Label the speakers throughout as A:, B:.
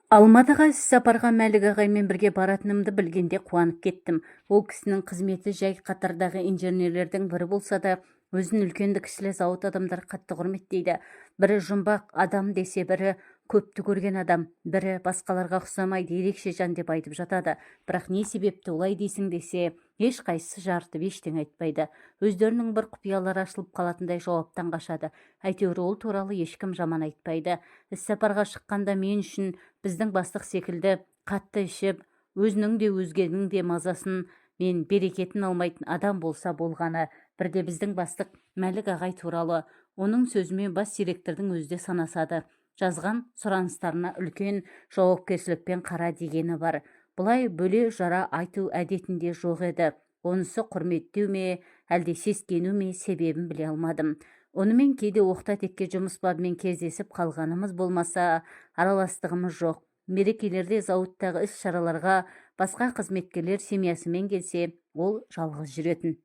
A: Алматыға іссапарға Мәлік ағаймен бірге баратынымды білгенде қуанып кеттім. Ол кісінің қызметі жай қатардағы инженерлердің бірі болса да, өзін үлкенді-кішілі зауыт адамдары қатты құрметтейді. Бірі жұмбақ адам десе, бірі көпті көрген адам, бірі басқаларға ұқсамайды, ерекше жан деп айтып жатады. Бірақ не себепті олай дейсің десе, ешқайсысы жарытып ештеңе айтпайды. Өздерінің бір құпиялары ашылып қалатындай жауаптан қашады. Әйтеуір ол туралы ешкім жаман айтпайды. Іссапарға шыққанда мен үшін біздің бастық секілді қатты ішіп, өзінің де, өзгенің де мазасын мен берекетін алмайтын адам болса болғаны. Бірде біздің бастық Мәлік ағай туралы: «Оның сөзімен бас директордың өзі де санасады, жазған сұраныстарына үлкен жауапкершілікпен қара», – дегені бар. Бұлай бөле жара айту әдетінде жоқ еді. Онысы құрметтеу ме, әлде сескену ме, себебін біле алмадым. Онымен кейде оқта-текте жұмыс бабымен кездесіп қалғанымыз болмаса, араластығымыз жоқ. Мерекелерде зауыттағы іс-шараларға басқа қызметкерлер семьясымен келсе, ол жалғыз жүретін.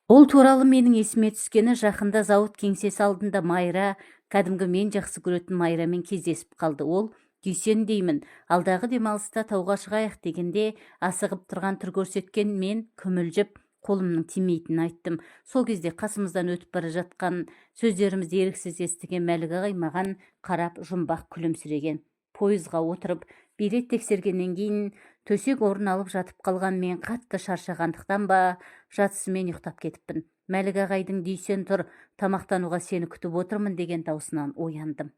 A: Ол туралы менің есіме түскені жақында зауыт кеңсесі алдында Майра, кәдімгі мен жақсы көретін Майрамен кездесіп қалды. Ол: «Дүйсен деймін, алдағы демалыста тауға шығайық», – дегенде, асығып тұрған түр көрсеткен мен күмілжіп, қолымның тимейтінін айттым. Сол кезде қасымыздан өтіп бара жатқан, сөздерімізді еріксіз естіген Мәлік ағай маған қарап жұмбақ күлімсіреген. Пойызға отырып, билет тексергеннен кейін төсек орын алып жатып қалған мен қатты шаршағандықтан ба, жатысымен ұйықтап кетіппін. Мәлік ағайдың: «Дүйсен, тұр, тамақтануға сені күтіп отырмын», – деген даусынан ояндым.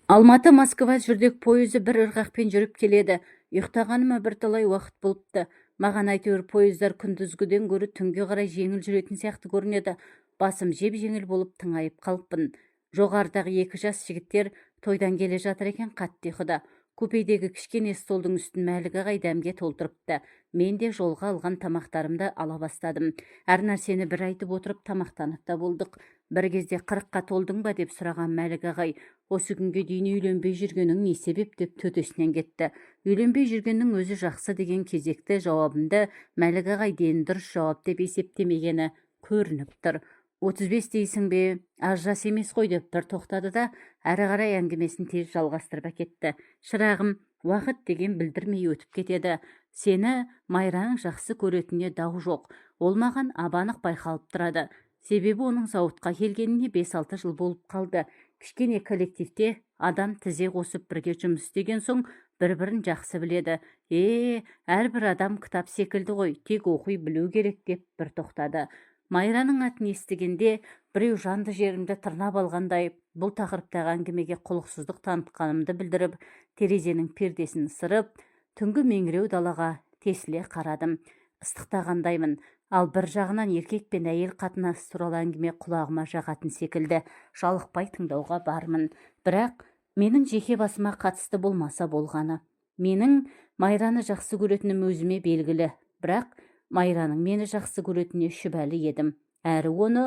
A: Алматы – Москва жүрдек пойызы бір ырғақпен жүріп келеді. Ұйықтағаныма бірталай уақыт болыпты. Маған әйтеуір пойыздар күндізгіден гөрі түнге қарай жеңіл жүретін сияқты көрінеді. Басым жеп-жеңіл болып, тыңайып қалыппын. Жоғарыдағы екі жас жігіттер тойдан келе жатыр екен, қатты ұйқыда. Купедегі кішкене столдың үстін Мәлік ағай дәмге толтырыпты. Мен де жолға алған тамақтарымды ала бастадым. Әр нәрсені бір айтып отырып тамақтанып та болдық. Бір кезде: «40-қа толдың ба?» – деп сұраған Мәлік ағай: «Осы күнге дейін үйленбей жүргенің не себеп?» – деп төтесінен кетті. «Үйленбей жүргеннің өзі жақсы», – деген кезекті жауабымды Мәлік ағай дені дұрыс жауап деп есептемегені көрініп тұр. «35 дейсің бе, аз жас емес қой», – деп бір тоқтады да, әрі қарай әңгімесін тез жалғастырып әкетті. «Шырағым, уақыт деген білдірмей өтіп кетеді. Сені Майраң жақсы көретініне дау жоқ. Ол маған ап-анық байқалып тұрады. Себебі оның зауытқа келгеніне 5-6 жыл болып қалды. Кішкене коллективте адам тізе қосып бірге жұмыс істеген соң, бір-бірін жақсы біледі. Е, әрбір адам кітап секілді ғой, тек оқи білу керек», – деп бір тоқтады. Майраның атын естігенде біреу жанды жерімді тырнап алғандай, бұл тақырыптағы әңгімеге құлықсыздық танытқанымды білдіріп, терезенің пердесін ысырып, түнгі меңіреу далаға тесіле қарадым. Ыстықтағандаймын. Ал бір жағынан еркек пен әйел қатынасы туралы әңгіме құлағыма жағатын секілді, жалықпай тыңдауға бармын. Бірақ менің жеке басыма қатысты болмаса болғаны. Менің Майраны жақсы көретінім өзіме белгілі, бірақ Майраның мені жақсы көретініне шүбәлі едім. Әрі оны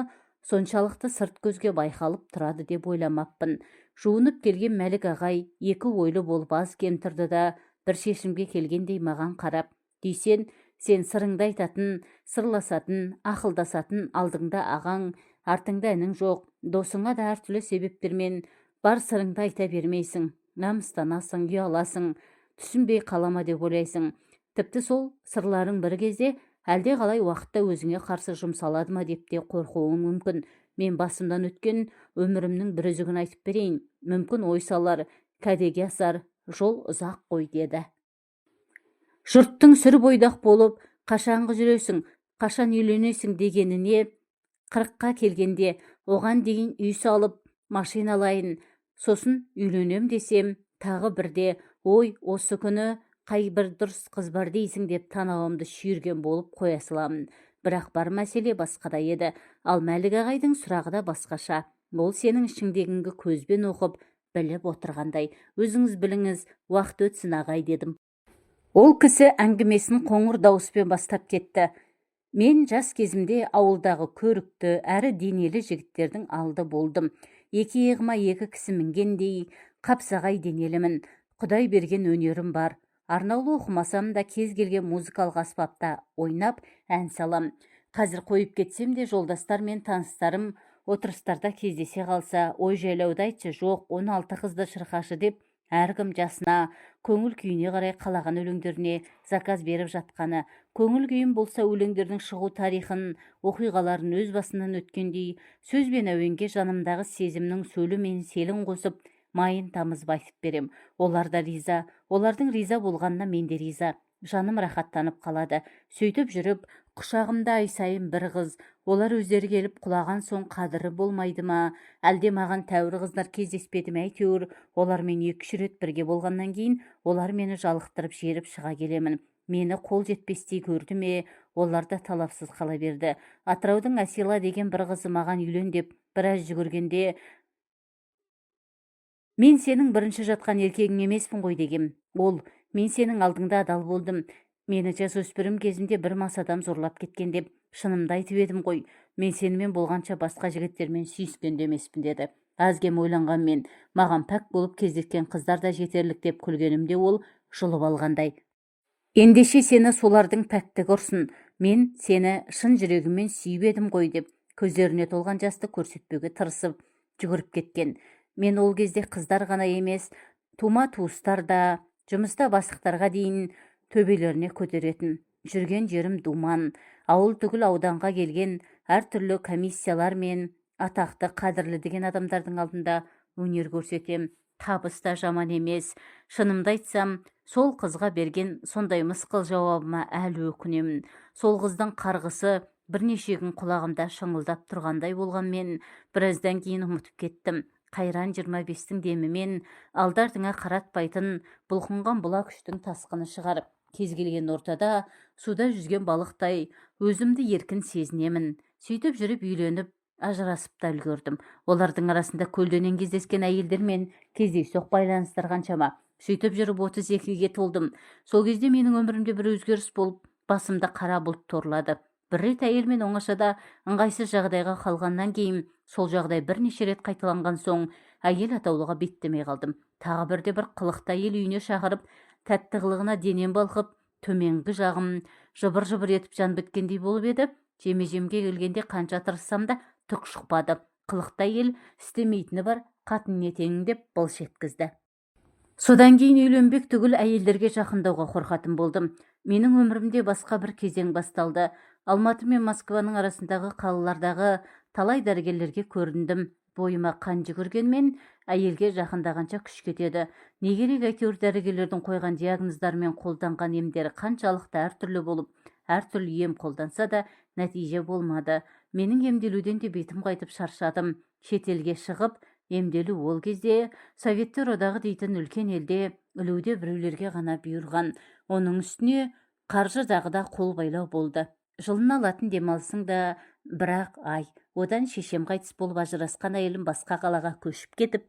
A: соншалықты сырт көзге байқалып тұрады деп ойламаппын. Жуынып келген Мәлік ағай екі ойлы болып аз кем тұрды да, бір шешімге келгендей маған қарап: «Дүйсен, сен сырыңды айтатын, сырласатын, ақылдасатын алдыңда ағаң, артыңда інің жоқ. Досыңа да әртүрлі себептермен бар сырыңды айта бермейсің. Намыстанасың, ұяласың, түсінбей қала ма деп ойлайсың. Тіпті сол сырларың бір кезде, әлде қалай уақытта өзіңе қарсы жұмсалады ма деп те қорқуың мүмкін. Мен басымнан өткен өмірімнің бір үзігін айтып берейін. Мүмкін, ой салар, кәдеге асар. Жол ұзақ қой», – деді. «Жұрттың сүр бойдақ болып қашанғы жүресің, қашан үйленесің дегеніне, 40-қа келгенде, оған дейін үй салып, машина алайын, сосын үйленем десем, тағы бірде: «Ой, осы күні қай бір дұрыс қыз бар дейсің?» – деп танауымды шүйірген болып қоя саламын». Бірақ бар мәселе басқада еді. Ал Мәлік ағайдың сұрағы да басқаша. Ол сенің ішіңдегіңді көзбен оқып біліп отырғандай. «Өзіңіз біліңіз, уақыт өтсін, ағай», – дедім. Ол кісі әңгімесін қоңыр дауыспен бастап кетті. «Мен жас кезімде ауылдағы көрікті әрі денелі жігіттердің алды болдым. Екі иығыма екі кісі мінгендей қапсағай денелімін. Құдай берген өнерім бар. Арнаулы оқымасам да, кез келген музыкалық аспапта ойнап, ән салам. Қазір қойып кетсем де, жолдастар мен таныстарым отырыстарда кездесе қалса: «Ой, жайлауды айтшы, жоқ, 16 қызды шырқашы», – деп Әркім жасына, көңіл күйіне қарай қалаған өлеңдеріне заказ беріп жатқаны. Көңіл күйім болса, өлеңдердің шығу тарихын, оқиғаларын өз басымнан өткендей сөз бен әуенге жанымдағы сезімнің сөлі мен селін қосып, майын тамызып айтып берем. Олар да риза, олардың риза болғанына мен де риза, жаным рахаттанып қалады. Сөйтіп жүріп құшағымда ай сайын бір қыз, олар өздері келіп құлаған соң қадірі болмайды ма, әлде маған тәуір қыздар кездеспеді ме, әйтеуір олармен 2-3 рет бірге болғаннан кейін олар мені жалықтырып жеріп шыға келемін. Мені қол жетпестей көрді ме, олар да талапсыз қала берді. Атыраудың Әсила деген бір қызы маған үйлен деп біраз жүгіргенде, мен сенің бірінші жатқан еркегің емеспін ғой дегем. Ол: мен сенің алдыңда адал болдым, мені жасөспірім кезімде бір мас адам зорлап кеткен деп шынымды айтып едім ғой, мен сенімен болғанша басқа жігіттермен сүйіскен де емеспін деді. Аз-кем ойланғанмен, маған пәк болып кездескен қыздар да жетерлік деп күлгенімде, ол жұлып алғандай: ендеше сені солардың пәктігі ұрсын, мен сені шын жүрегіммен сүйіп едім ғой деп, көздеріне толған жасты көрсетпеуге тырысып жүгіріп кеткен. Мен ол кезде қыздар ғана емес, тума туыстар да, жұмыста бастықтарға дейін төбелеріне көтеретін. Жүрген жерім думан, ауыл түгіл ауданға келген әртүрлі комиссиялар мен атақты, қадірлі деген адамдардың алдында өнер көрсетем. Табыс та жаман емес. Шынымды айтсам, сол қызға берген сондай мысқыл жауабыма әлі өкінемін. Сол қыздың қарғысы бірнеше күн құлағымда шыңылдап тұрғандай болғанмен, біраздан кейін ұмытып кеттім. Қайран 25-тің демімен алды-артыңа қаратпайтын бұлқынған бұла күштің тасқыны шығар. Кез келген ортада суда жүзген балықтай өзімді еркін сезінемін. Сөйтіп жүріп үйленіп, ажырасып та үлгердім. Олардың арасында көлденең кездескен әйелдермен кездейсоқ байланыстар қаншама. Сөйтіп жүріп 32-ге толдым. Сол кезде менің өмірімде бір өзгеріс болып, басымда қара бұлт торлады. Бір рет әйелмен оңашада ыңғайсыз жағдайға қалғаннан кейін, сол жағдай бірнеше рет қайталанған соң, әйел атаулыға беттемей қалдым. Тағы бірде бір қылықты әйел үйіне шақырып, тәтті қылығына денем балқып, төменгі жағым жыбыр-жыбыр етіп жан біткендей болып еді, жеме-жемге келгенде қанша тырыссам да түк шықпады. Қылықты әйел: істемейтіні бар, қатын не тең деп былш еткізді. Содан кейін үйленбек түгіл, әйелдерге жақындауға қорқатын болдым. Менің өмірімде басқа бір кезең басталды. Алматы мен Москваның арасындағы қалалардағы талай дәрігерлерге көріндім. Бойыма қан жүгіргенмен, әйелге жақындағанша күш кетеді. Не керек, әйтеуір дәрігерлердің қойған диагноздары мен қолданған емдері қаншалықты әртүрлі болып, әртүрлі ем қолданса да, нәтиже болмады. Менің емделуден де бетім қайтып шаршадым. Шетелге шығып емделу ол кезде Советтер Одағы дейтін үлкен елде ілуде біреулерге ғана бұйырған. Оның үстіне қаржы жағы да қол байлау болды. Жылына алатын демалысың да бір-ақ ай. Одан шешем қайтыс болып, ажырасқан әйелім басқа қалаға көшіп кетіп,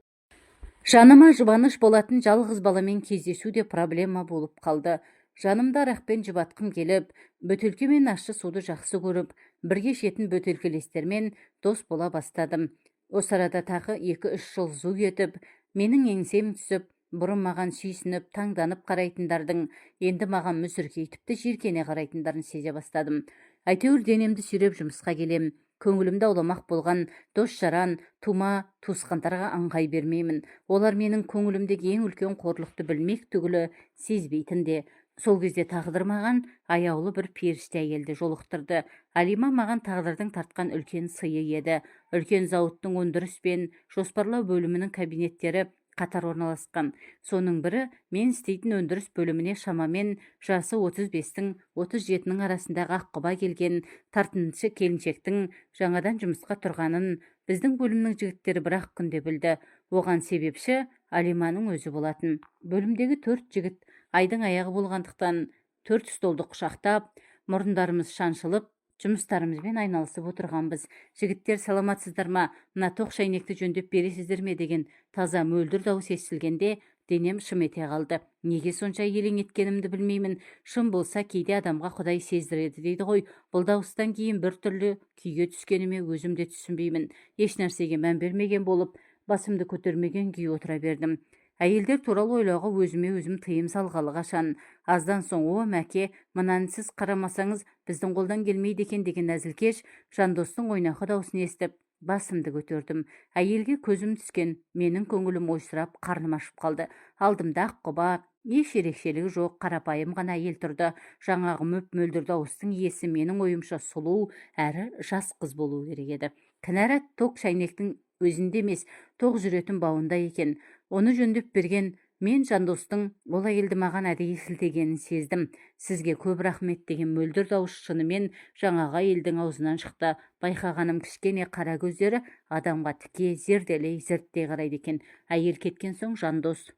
A: жаныма жұбаныш болатын жалғыз баламен кездесу де проблема болып қалды. Жанымда арақпен жұбатқым келіп, бөтелке мен ащы суды жақсы көріп, бірге ішетін бөтелкелестермен дос бола бастадым. Осы арада тағы 2-3 жыл зу етіп, менің еңсем түсіп, бұрын маған сүйсініп, таңданып қарайтындардың енді маған мүсіркей, тіпті жиіркене қарайтындарын сезе бастадым. Әйтеуір денемді сүйреп жұмысқа келем. Көңілімді ауламақ болған дос-жаран, тума туысқандарға ыңғай бермеймін. Олар менің көңілімдегі ең үлкен қорлықты білмек түгілі, сезбейтін де. Сол кезде тағдыр маған аяулы бір періште әйелді жолықтырды. Алима маған тағдырдың тартқан үлкен сыйы еді. Үлкен зауыттың өндіріс пен жоспарлау бөлімінің кабинеттері қатар орналасқан. Соның бірі мен істейтін өндіріс бөліміне шамамен жасы 35-тің 37-нің арасындағы аққұба келген тартыншы келіншектің жаңадан жұмысқа тұрғанын біздің бөлімнің жігіттері бір-ақ күнде білді. Оған себепші Алиманың өзі болатын. Бөлімдегі төрт жігіт айдың аяғы болғандықтан төрт столды құшақтап, мұрындарымыз шаншылып, жұмыстарымызбен айналысып отырғанбыз. Жігіттер, саламатсыздар ма? Мына тоқ шәйнекті жөндеп бересіздер ме деген таза мөлдір дауыс естілгенде денем шым ете қалды. Неге сонша елең еткенімді білмеймін. Шын болса, кейде адамға Құдай сездіреді дейді ғой. Бұл дауыстан кейін бір түрлі күйге түскеніме өзім де түсінбеймін. Еш нәрсеге мән бермеген болып, басымды көтермеген күйі отыра бердім. Әйелдер туралы ойлауға өзіме өзім тыйым салғалы қашан. Аздан соң: «О, Мәке, мынаны сіз қарамасаңыз, біздің қолдан келмейді екен», – деген әзілкеш Жандостың ойнақы даусын естіп, Басымды көтердім. Әйелге көзім түскен. Менің көңілім ойсырап, қарным ашып қалды. Алдымда ақ құба, еш ерекшелігі жоқ, қарапайым ғана әйел тұрды. Жаңағы мөп-мөлдір дауыстың иесі менің ойымша сұлу әрі жас қыз болуы керек еді. Кінәрат ток шайнектің өзінде емес, тоқ жүретін бауында екен. Оны жөндеп берген мен Жандостың ол әйелді маған әдейі сілтегенін сездім. «Сізге көп рахмет», – деген мөлдір дауыс шынымен жаңағы әйелдің аузынан шықты. Байқағаным, кішкене қара көздері адамға тіке, зерделей, зерттей қарайды екен. Әйел кеткен соң Жандос: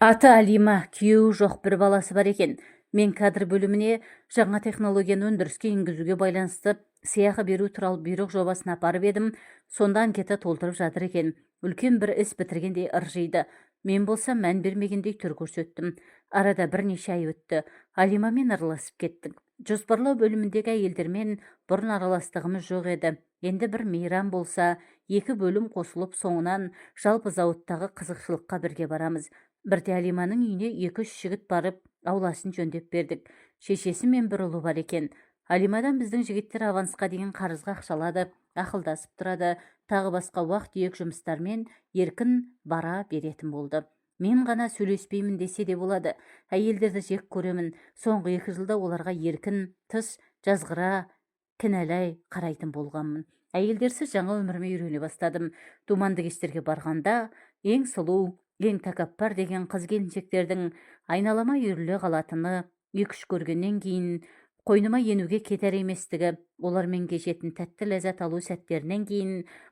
A: «Аты Алима, күйеуі жоқ, бір баласы бар екен. Мен кадр бөліміне жаңа технологияны өндіріске енгізуге байланысты сыйақы беру туралы бұйрық жобасын апарып едім, сонда анкета толтырып жатыр екен. Үлкен бір іс бітіргендей ыржиды. Мен болсам, мән бермегендей түр көрсеттім. Арада бірнеше ай өтті. Алимамен араласып кеттік. Жоспарлау бөліміндегі әйелдермен бұрын араластығымыз жоқ еді. Енді бір мейрам болса, екі бөлім қосылып, соңынан жалпы зауыттағы қызықшылыққа бірге барамыз. Бірде Алиманың үйіне екі-үш жігіт барып, ауласын жөндеп бердік. Шешесі мен бір ұлы бар екен. Алимадан біздің жігіттер авансқа деген қарызға ақша алады, ақылдасып тұрады, тағы басқа уақ-түйек жұмыстармен еркін бара беретін болды. Мен ғана сөйлеспеймін десе де болады. Әйелдерді жек көремін. Соңғы 2 жылда оларға еркін тыс жазғыра, кінәлай қарайтын болғанмын. Әйелдерсіз жаңа өміріме үйрене бастадым. Думанды кештерге барғанда ең сұлу, ең тәкаппар деген қыз келіншектердің айналама үйіріле қалатыны, екі-үш көргеннен кейін қойныма енуге кетер еместігі, олармен кешетін тәтті ләззат алу сәттерінен кейін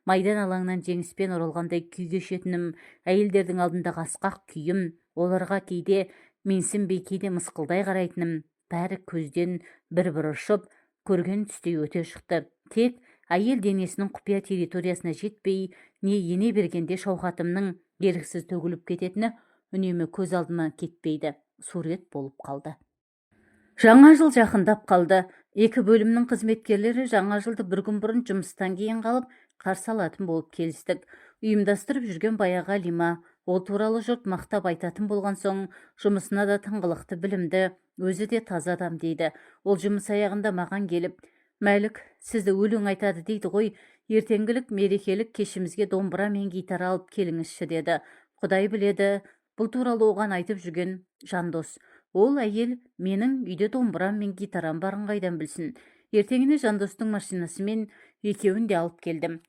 A: майдан алаңынан жеңіспен оралғандай күй кешетінім, әйелдердің алдындағы асқақ күйім, оларға кейде менсінбей, кейде мысқылдай қарайтыным, бәрі көзден бір-бір ұшып, көрген түстей өте шықты. Тек әйел денесінің құпия территориясына жетпей не ене бергенде шауқатымның еріксіз төгіліп кететіні үнемі көз алдыма кетпейді, сурет болып қалды. Жаңа жыл жақындап қалды. Екі бөлімнің қызметкерлері жаңа жылды бір күн бұрын жұмыстан кейін қалып қарсы алатын болып келістік. Ұйымдастырып жүрген баяғы Алима. Ол туралы жұрт мақтап айтатын болған соң, жұмысына да тыңғылықты, білімді, өзі де таза адам дейді. Ол жұмыс аяғында маған келіп: «Мәлік, сізді өлең айтады дейді ғой. Ертеңгілік мерекелік кешімізге домбыра мен гитара алып келіңізші», – деді. Құдай біледі, бұл туралы оған айтып жүрген Жандос. Ол әйел менің үйде домбырам мен гитарам барын қайдан білсін? Ертеңіне Жандостың машинасымен екеуін де алып келдім.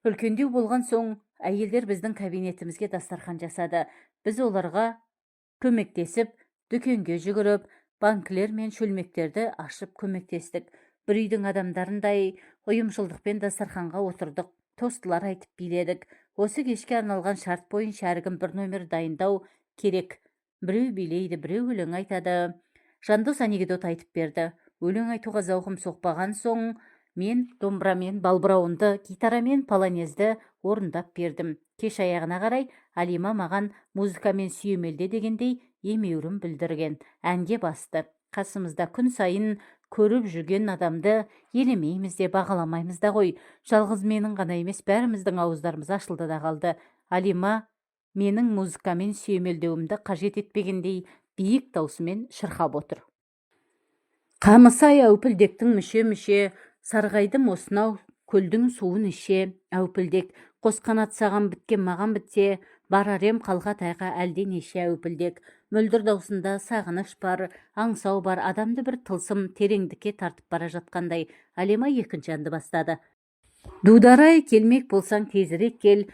A: Үлкендеу болған соң, әйелдер біздің кабинетімізге дастархан жасады. Біз оларға көмектесіп, дүкенге жүгіріп, банкілер мен шөлмектерді ашып көмектестік. Бір үйдің адамдарындай ұйымшылдықпен дастарханға отырдық, тостылар айтып биледік. Осы кешке арналған шарт бойынша әркім бір номер дайындау керек. Біреу билейді, біреу өлең айтады. Жандос анекдот айтып берді. Өлең айтуға зауқым соқпаған соң, мен домбырамен балбырауынды, гитарамен полонезді орындап бердім. Кеш аяғына қарай Алима маған музыкамен сүйемелде дегендей емеурін білдірген әнге басты. Қасымызда күн сайын көріп жүрген адамды елемейміз де, бағаламаймыз да ғой. Жалғыз менің ғана емес, бәріміздің ауыздарымыз ашылды да қалды. Алима менің музыкамен сүйемелдеуімді қажет етпегендей биік даусымен шырқап отыр: «Қамысы-ай әупілдектің мүше-мүше, сарғайдым осынау көлдің суын іше. Әупілдек, қос қанат саған біткен, маған бітсе, барар ем қалға тайға әлденеше әупілдек». Мөлдір даусында сағыныш бар, аңсау бар, адамды бір тылсым тереңдікке тартып бара жатқандай. Алима екінші әнді бастады: «Дудар-ай, келмек болсаң, тезірек кел.